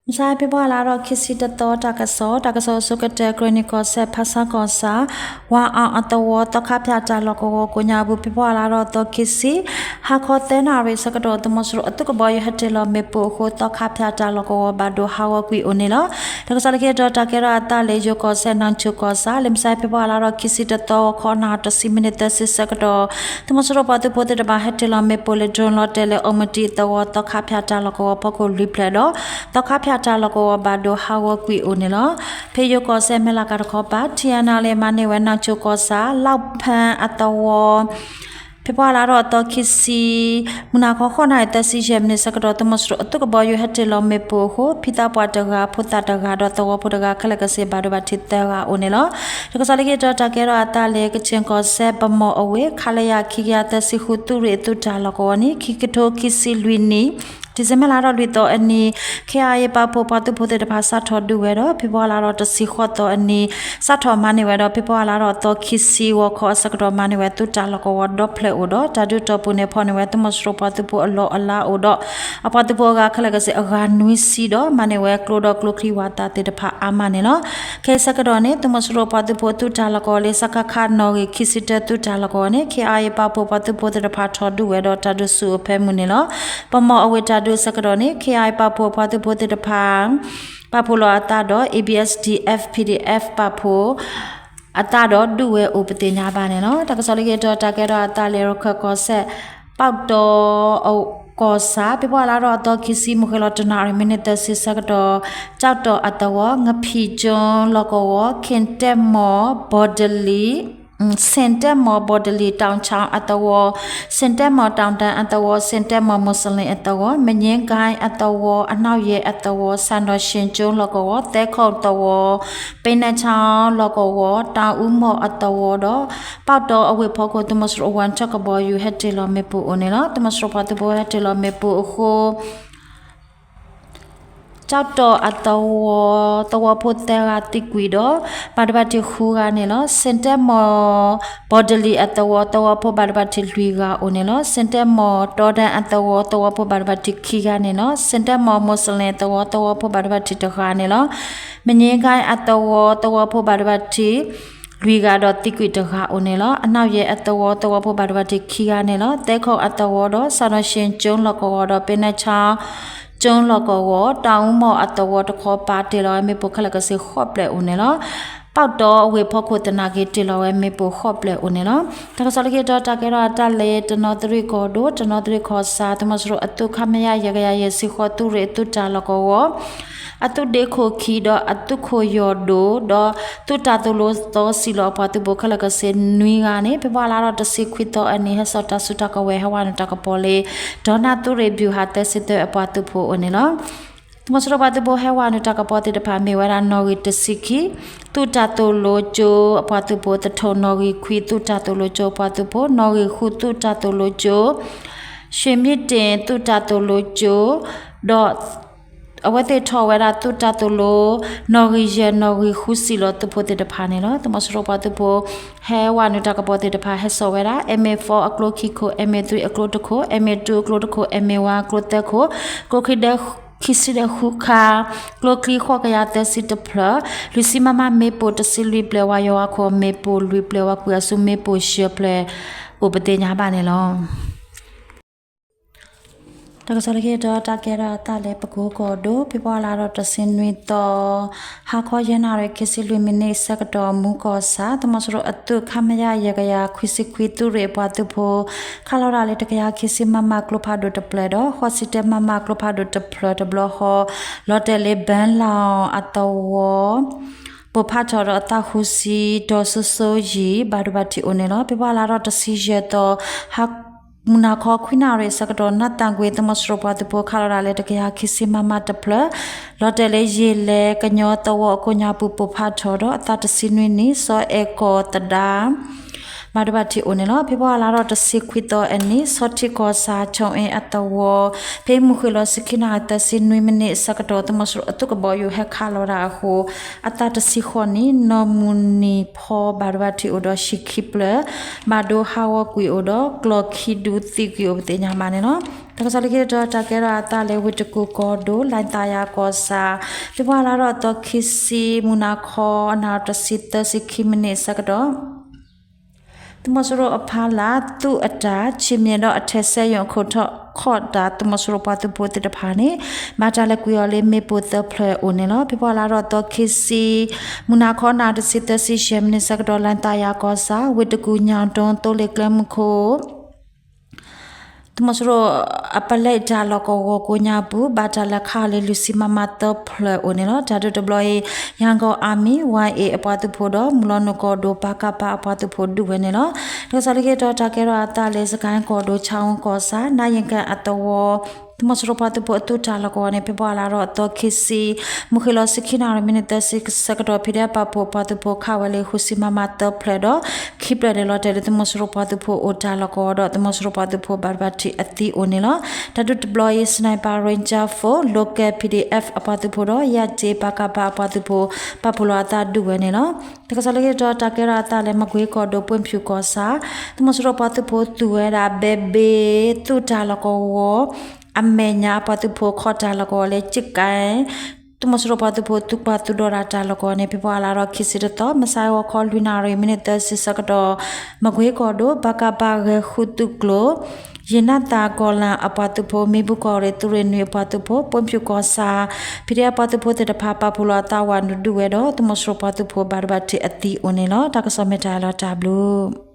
မုၢ်ဆါ ဖ့ၤဘြူၤအါလါထီၣ်ခံဆံတသီ တၢ်ကစီၣ်, တၢ်ကစီၣ်အဆိကတၢၢ် ကရ့ၣ်နံၣ်ကီၢ်စဲၣ် ဖၣ်ဆၣ်ကီၢ်ဆၣ် ဝၤအီၣ်အသဝီ သီခါဖၠၣ်တၢ်လီၢ်ကဝီၤကိးညါအပူၤ ဖ့ၤဘြူၤအါလါထီၣ်သီခံဆံ ဟါခီသၢနၣ်ရံၣ်ဆၢကတီၢ် သုးမီၤစိရိၤအသုးကဘီယူၤဟဲတ့ၢ်လီၤမ့ၣ်ပိၢ်အဃိ သီခါဖၠၣ်တၢ်လီၢ်ကဝီၤဘၣ်ဒိဟးဂီၤကွံာ်အိၣ်န့ၣ်လီၤ. တၢ်ကစီၣ်လၢခံတတီၤ တၢ်ကဲထီၣ်အသးလၢယိၤကီၢ်စဲၣ် နီၢ်ဆိၣ်ကီၢ်ဆၣ် လၢမုၢ်ဆါ ဖ့ၤဘြူၤအါလါထီၣ်ခံဆံတသီ ဂီၤခီနၣ်ရံၣ်တဆံမံးနံးသၢဆံဆၢကတီၢ် သုးမီၤစိရိၤပှၤသုးဖိသ့ၣ်တဖၣ် ဟဲတ့ၢ်လီၤမ့ၣ်ပိၢ်လၢ drone လီၤတဲာ်လၢ အိၣ်မတံအသဝီ သီခါဖၠၣ်တၢ်လီၢ်ကဝီၤဖီခိၣ်လွံၢ်ဖျၢၣ်ဒီး သီခါဖၠၣ်တၢ်လီၢ်ကဝီၤဘၣ်ဒိဟးဂီၤကွံာ်အိၣ်န့ၣ်လီၤ. ဖဲယိၤကီၢ်စဲၣ် မဲၢ်လးကးတခီပၤ ထံအနါလၢမၤန့ၢ်ဝဲ နီၢ်ဆိၣ်ကီၢ်ဆၣ် လီၣ်ဖၢအသဝီ ဖ့ၤဘြူၤအါလါထီၣ်အသီခံဆံ မုၢ်နၤခီ ဃိးနၣ်ရံၣ်သၢဆံယဲၢ်မံးနံးဆၢကတီၢ် သုးမီၤစိရိၤအသုးကဘီယူၤဟဲတ့ၢ်လီၤမ့ၣ်ပိၢ်အဃိ ဖံသးပှၢ်တဂၤ ဖိသၣ်တဂၤဒီးသဝီဖိတဂၤခဲလၢာ်ကစ့ၢ် ဘၣ်ဒိဘၣ်ထံးသၢဂၤအိၣ်န့ၣ်လီၤ. တၢ်ကစီၣ်လၢခံတတီၤ တၢ်ကဲထီၣ်အသးလၢ ကခၠ့ၣ်ကီၢ်စဲၣ် ပမီၢ်အဝ့ၢ် ခလရ ခံကယၤသၢဆံဃု သုးရ့ၣ်အသုးတၢ်လီၢ်ကဝီၤန့ၣ် ခံကထိခံဆံလွံၢ်နံၣ် ဒံၣ်စ့ဘၢၣ်လါထီၣ်လွံၢ်သီအနံၤ ခ့ၣ်အါအ့ၣ် ပာ်ဖှိၣ်ပှၤသုးဖိသ့ၣ်တဖၣ် စးထီၣ်ဒုးဝဲဒီး ဖ့ၤဘြူၤအါလါထီၣ်တဆံဃိးသီအနံၤ စးထီၣ်မၤန့ၢ်ဝဲဒီး ဖ့ၤဘြူၤအါလါထီၣ်သီခံဆံ ဂီၤခီအဆၢကတီၢ် မၤန့ၢ်ဝဲသုးတၢ်လီၢ်ကဝီၤဒီဖျၢၣ်အိၣ်ဒီး တၢ်ဒုးတီၢ်ပူၤန့ၣ် ဖီၣ်န့ၢ်ဝဲသုးမီၤစိရိၤပှၤသုးဖိအလီၢ်အလၤအိၣ်ဒီး အပှၤသုးဖိအဂၤခဲလၢာ်ကစ့ၢ် အဂၤနွံဆံဒီး မၤန့ၢ်ဝဲကျိဒီးကျိချံဝၣ်သၣ်သ့ၣ်တဖၣ်အါမးန့ၣ်လီၤ. ခဲအံၤဆၢကတီၢ်န့ၣ် သုးမီၤစိရိၤပှၤသုးဖိသုးတၢ်လီၢ်ကဝီၤလၢ စကခ နီၣ်ဂံၢ်ခံဆံတၢ သုးတၢ်လီၢ်ကဝီၤန့ၣ် ခ့ၣ်အါအ့ၣ် ပာ်ဖှိၣ်ပှၤသုးဖိသ့ၣ်တဖၣ်ထီၣ်ဒုးဝဲဒီး တၢ်ဒုးဆူၣ်အိၣ်ဖဲမုၢ်န့ၣ်လီၤ. ပမီၢ်အဝ့ၢ်တၢ်ဒုးအဆၢကတီၢ်န့ၣ် ခ့ၣ်အါအ့ၣ် ပာ်ဖှိၣ်ပှၤသုးဖိသ့ၣ်တဖၣ် ပာ်ဖှိၣ်လီၤအသးဒီး A B S D F P D F ပာ်ဖှိၣ်အသးဒီးဒုးဝဲအိၣ်ပသ့ၣ်ညါဘၣ်န့ၣ်လီၤ. တၢ်ကစီၣ်လၢခံတတီၤ တၢ်ကဲထီၣ်အသးလၢ ရခၢၣ်ကီၢ်စဲၣ် ပီၣ်တီၣ်ကီၢ်ဆၣ် ဖ့ၤဘြူၤအါလါထီၣ်အသီခံဆံ မုၢ်ဃ့ၢ်လီၤတနၣ်ရံၣ်မံးနံးသၢဆံဆၢကတီၢ် ကၠီၣ်တီၣ်အသဝီ ငဖံၣ်ကၠိလီၢ်ကဝီၤ ခ့ၣ်တဲၣ်မီၢ် ဘီၣ်တလံၤ ဆ့ၣ်တဲၣ်မီၢ် ဘီၣ်တလံၤ တီၣ်ခၠၣ်အသဝီ ဆ့ၣ်တဲၣ်မီၢ် တီၣ်တၢ်အသဝီ ဆ့ၣ်တဲၣ်မီၢ် မူးစလ့ၣ်အသဝီ မင့ကါအသဝီ အနီၣ်ယဲၢ်အသဝီ စၣ်နီၣ်ၡ့ၣ်ကၠိလီၢ်ကဝီၤ သဲခိၣ်သဝီ ပ့နဲၣ်ဆၣ်လီၢ်ကဝီၤ တၢ်အူမီၢ်အသဝီဒီး ပီၣ်တီၣ်အဝ့ၢ်ဖီခိၣ် သုးမီၤစိရိၤအဝဲထၢၣ်ကဘီယူၤ ဟဲတ့ၢ်လီၤမ့ၣ်ပိၢ်အိၣ်န့ၣ်လီၤ. သုးမီၤစိရိၤပှၤသုးဖိဟဲတ့ၢ်လီၤမ့ၣ်ပိၢ်အဃိ ကၠီၣ်တီၣ်အသဝီ သဝီဖိသၢဂၤသံကွံာ်ဒီး ဘၣ်ဒိဘၣ်ထံးဃုဂၤန့ၣ်လီၤ. ဆ့ၣ်တဲၣ်မီၢ် ဘီၣ်တလံၤအသဝီ သဝီဖိဘၣ်ဒိဘၣ်ထံးလွံၢ်ဂၤအိၣ်န့ၣ်လီၤ. ဆ့ၣ်တဲၣ်မီၢ် တီၣ်တၢ်အသဝီ သဝီဖိဘၣ်ဒိဘၣ်ထံးခံဂၤန့ၣ်လီၤ. ဆ့ၣ်တဲၣ်မီၢ် မူးစလ့ၣ်အသဝီ သဝီဖိဘၣ်ဒိဘၣ်ထံးတဂၤန့ၣ်လီၤ. မင့ကါအသဝီ သဝီဖိဘၣ်ဒိဘၣ်ထံး လွံၢ်ဂၤဒီးသံကွံာ်တဂၤအိၣ်န့ၣ်လီၤ. အနီၣ်ယဲၢ်အသဝီ သဝီဖိဘၣ်ဒိဘၣ်ထံးခံဂၤန့ၣ်လီၤ. သဲခိၣ်အသဝီဒီး စၣ်နီၣ်ၡ့ၣ်ကၠိလီၢ်ကဝီၤဒီး ပ့နဲၣ်ဆၣ်ကၠိလီၢ်ကဝီၤ တၢ်အူမီၢ်အသဝီတခီပၤ တ့ၢ်လီၤဝဲမ့ၣ်ပိၢ်ခဲလၢာ်ကစ့ၢ် ဃိးဖျၢၣ်အိၣ်န့ၣ်လီၤ. ပီၣ်တီၣ်အဝ့ၢ်ဖီခိၣ်သနာ်က့ တ့ၢ်လီၤဝဲမ့ၣ်ပိၢ်ဃိးဖျၢၣ်အိၣ်န့ၣ်လီၤ. တၢ်ကစီၣ်လၢခံတတီၤ တၢ်ကဲထီၣ်အသးလၢ တနီသရံၣ်ကီၢ်ဒိၣ် တနီသရံၣ်ကီၢ်ဆၣ် သုးမီၤစိရိၤအသုး ခမရ ယဲၢ်ကယၤယဲၢ်ဆံဃိး သုးရ့ၣ်အသုးတၢ်လီၢ်ကဝီၤ အသုးဒ့ခိၣ်ခံဒီးအသုးခိၣ်ယီၢ်ဒိၣ်ဒီး သုးတၢ်သိၣ်လိသီစံၣ်လီၤအပှၤသုးဖိခဲလၢာ်ကစ့ၢ်နွံဂၤန့ၣ် ဖ့ၤဘြူၤအါလါထီၣ်တဆံခွံသီအနံၤ ဟဲစိာ်တၢ်စုတၢ်ကဝဲၤ ဟဲဝဲနုာ်တၢ်ကပီၤလၢ ဒီနၢ်သုးရ့ၣ် ဗျူဟာ သၢဆံသၢအပှၤသုးဖိအိၣ်န့ၣ်လီၤ. သုးမီၤစိရိၤပှၤသုးဖိဟဲဝဲနုာ်တၢ်ကပီၤသ့ၣ်တဖၣ် မ့ၢ်ဝဲဒၣ် နီၣ်ဂံၢ်တဆံခံ သုးတၢ်သိၣ်လိကၠိအပှၤသုးဖိ သထူၣ် နီၣ်ဂံၢ်ခွံ သုးတၢ်သိၣ်လိကၠိအပှၤသုးဖိ နီၣ်ဂံၢ်ဃု သုးတၢ်သိၣ်လိကၠိ ရွှေမြင့်တင် သုးတၢ်သိၣ်လိကၠိ ဒီး အဝဲသ့ၣ်ထီၣ်ဝဲဒၣ်သုးတၢ်သိၣ်လိ နီၣ်ဂံၢ်ယဲၢ် နီၣ်ဂံၢ်ဃု စံၣ်လီၤသုးဖိသ့ၣ်တဖၣ်န့ၣ်လီၤ. သုးမီၤစိရိၤပှၤသုးဖိ ဟဲဝဲနုာ်တၢ်ကပီၤသ့ၣ်တဖၣ် ဟဲစိာ်ဝဲဒၣ် M A four အကျိခံခိၣ် M A three အကျိတခိၣ် M A two အကျိတခိၣ် M A one အကျိသၢခိၣ် ကျိချံဒဲ ခံဆံဒဲဃုခါ ကျိချံဃိးကယၤသၢဆံတဖျၢၣ် လွံၢ်ဆံ MM မ့ၣ်ပိၢ်တဆံလွံၢ်ဖျၢၣ် ဝါယွၤဝါခိၣ်မ့ၣ်ပိၢ်လွံၢ်ဖျၢၣ် ဝၤကွံာ်အစုမ့ၣ်ပိၢ်ယဲၢ်ဖျၢၣ် အိၣ်ပသ့ၣ်ညါဘၣ်န့ၣ်လီၤ. တၢ်ကစီၣ်လၢခံတတီၤ တၢ်ကဲထီၣ်အသးလၢပကိကီၢ်ဒိၣ် ဖ့ၤဘြူၤအါလါထီၣ်တဆံနွံသီ ဟါခီယဲၢ်နၣ်ရံၣ်ခံဆံလွံၢ်မံးနံးဆၢကတီၢ် မူကီၢ်ဆၣ် သုးမီၤစိရိၤအသုး ခမရ ယဲၢ်ကယၤခွံဆံခွံ သုးရ့ၣ်အပှၤသုးဖိ ခးလီၤဒၣ်လၢတကယၤခံဆံ MM ကျိဖးဒိၣ်တဖျၢၣ်ဒီး ဃိးဆံတၢ MM ကျိဖးဒိၣ်တဖျၢၣ်တဘျီဃီ လီၤတဲာ်လၢ ဘၢလီၤအသဝီ ပိၢ်ဖးထီၣ်ဒီးအသးဃုဆံ ဒီးစိစိယံၤ ဘၣ်ဒိဘၣ်ထံးအိၣ်န့ၣ်လီၤ. ဖ့ၤဘြူၤအါလါထီၣ်တဆံယဲၢ်သီ ဟါ မုၢ်နၤခီခွံနၣ်ရံၣ်ဆၢကတီၢ် နၢ်သၣ်ကွ့ၤ သုးမီၤစိရိၤပှၤသုးဖိ ခးလီၤဒၣ်လၢတကယၤခံဆံ MM တဖျၢၣ် လီၤတဲာ်လၢယ့ၣ်လဲၤကညီသဝီအကိးညါပူၤ ပိၢ်ဖးထီၣ်ဒီးအသးတဆံနွံနံၣ် စီၤအဲၣ်ကီၢ်သဒါ ဘၣ်ဒိဘၣ်ထံးအိၣ်န့ၣ်လီၤ. ဖဲဖ့ၤဘြူၤအါလါဒီးတဆံခွံသီအနံၤ ဆီထံကီၢ်ဆၣ် ခၠိအ့အသဝီ ဖဲမုၢ်ဃ့ၢ်လီၤဆံခံနၣ်ရံၣ်သၢဆံနွံမံးနံးအဆၢကတီၢ် သုးမီၤစိရိၤအသုးကဘီယူၤဟဲခးလီၤဝဲဒၣ်အဃိ အသးတဆံဃိးနံၣ် နီၢ်မုၢ်နံၤဖီ ဘၣ်ဒိဘၣ်ထံးအိၣ်ဒီးဟံၣ်ခံဖျၢၣ် ဘၣ်ဒိဟးဂီၤကွံာ်အိၣ်ဒီးကျီၢ်ခံဒုသံကွံာ်အိၣ်ပသ့ၣ်ညါဘၣ်န့ၣ်လီၤ. တၢ်ကစီၣ်လၢခံတတီၤ တၢ်ကဲထီၣ်အသးလၢဝ့ၢ်တကူၣ်ကီၢ်ဒိၣ် လၢသးယၤကီၢ်ဆၣ် ဖဲဖ့ၤဘြူၤအါလါဒီးသီခံဆံ မုၢ်နၤခီအနၣ်ရံၣ်တဆံသၢဆံခံမံးနံးအဆၢကတီၢ် သုးမီၤစိရိၤအဖီလာ် သုးအတၢ်ဆံၣ်မံၤဒီးအထဲးစဲယိၣ်အခိၣ်ထီၣ်ခီၣ်တၢ် သုးမီၤစိရိၤပှၤသုးဖိသ့ၣ်တဖၣ်န့ၣ် ဘၣ်တၢ်လဲၤကွံာ်အီၤလၢမ့ၣ်ပိၢ်သၢဖျၢၣ်အိၣ်န့ၣ်လီၤ. ဖဲဖ့ၤဘြူၤအါလါဒီးသီခံဆံ မုၢ်နၤခီအနၣ်ရံၣ်တဆံသၢဆံယဲၢ်မံးနံးအဆၢကတီၢ် လၢသးယၤကီၢ်ဆၣ် ဝ့ၢ်တကူၣ်ညၣ်ဒိ သိလ့ၣ်ကျဲမုၢ်ခိၣ် သုးမီၤစိရိၤအပလဲတၢ်လီၢ်ကဝီၤကိးညါပူၤ ဘၣ်တၢ်လဲၤခးအီၤလၢလွံၢ်ဆံမမသၢဖျၢၣ်အိၣ်န့ၣ်လီၤ. တၢ်ဒုးတဘျီအံၤ Yangon Army, Y A အပှၤသုးဖိဒီး မုၢ်လီၤနုာ်ကီၢ်ဒိၣ် ပကဖ အပှၤသုးဖိ ဒုးဝဲန့ၣ်လီၤ. တၢ်ကစီၣ်လၢခံတတီၤ တၢ်ကဲထီၣ်အသးလၢ စကဲၣ်ကီၢ်ဒိၣ် ဆၣ်အူကီၢ်ဆၣ် နါယံၤကၣ်အသဝီ သုးမီၤစိရိၤပှၤသုးဖိအသုးတၢ်လီၢ်ကဝီၤန့ၣ် ဖဲဖ့ၤဘြူၤအါလါဒီးသီခံဆံ မုၢ်ဃ့ၢ်လီၤဆံခံနၣ်ရံၣ်မံးနံးသၢဆံအဆၢကတီၢ် ဖံးဒဲးပာ်ဖှိၣ်ပှၤသုးဖိခးဝဲလၢဃုဆံမမသၢဖျၢၣ်ဒီး ခံဖျၢၣ်န့ၣ်လီၤ. တၢ်လၢသုးမီၤစိရိၤပှၤသုးဖိအိၣ်တၢ်လီၢ်ကဝီၤဒီး သုးမီၤစိရိၤပှၤသုးဖိဘၣ်ဒိဘၣ်ထံးအသံအိၣ်န့ၣ်လီၤ. တၢ်ဒုးတဘျီအံၤ Sniper Ranger Force, Local P D F အပှၤသုးဖိဒီး ယဲၢ်ကၠ့ ပကဖ အပှၤသုးဖိ ပာ်ဖှိၣ်လီၤအသးဒုးဝဲန့ၣ်လီၤ. တၢ်ကစီၣ်လၢခံတတီၤ တၢ်ကဲထီၣ်အသးလၢ မကွ့ကီၢ်ဒိၣ် ပွင့်ဖြူကီၢ်ဆၣ် သုးမီၤစိရိၤပှၤသုးဖိသူၣ်ဝဲဒၣ် ဘဲဘ့ သုးတၢ်လီၢ်ကဝီၤ အမဲာ်ညါ အပှၤသုးဖိခီတၢ်လီၢ်ကဝီၤလၢ ကၠံၣ်ကၣ် သုးမီၤစိရိၤပှၤသုးဖိသုးကွၢ်သုးဒီးတၢ်လီၢ်ကဝီၤန့ၣ် ဖဲဖ့ၤဘြူၤအါလါဒီးခံဆံတသီ မုၢ်ဆါဂီၤခီလွံၢ်နၣ်ရံၣ်မံးနံးသၢဆံအဆၢကတီၢ် မကွ့ကီၢ်ဒိၣ် ပကဖ ဂဲၤဃုသုးကျိၤ ယနၣ်သၣ်ကီၤလၣ်အပှၤသုးဖိ မံဘူၣ်ကီၢ်ရ့ၣ်သုးရ့ၣ်နွံအပှၤသုးဖိ ပွင့်ဖြူကီၢ်ဆၣ် ဖံးဒဲးအပှၤသုးဖိသ့ၣ်တဖၣ် ပာ်ဖှိၣ်လီၤအသးဝးနုာ်ဒုးဝဲဒီး သုးမီၤစိရိၤပှၤသုးဖိဘၣ်ဒိဘၣ်ထံးအသံအိၣ်န့ၣ်လီၤ. တၢ်ကစီၣ်မ့ၢ်တၢ်လီၤတၢ်ဘျုး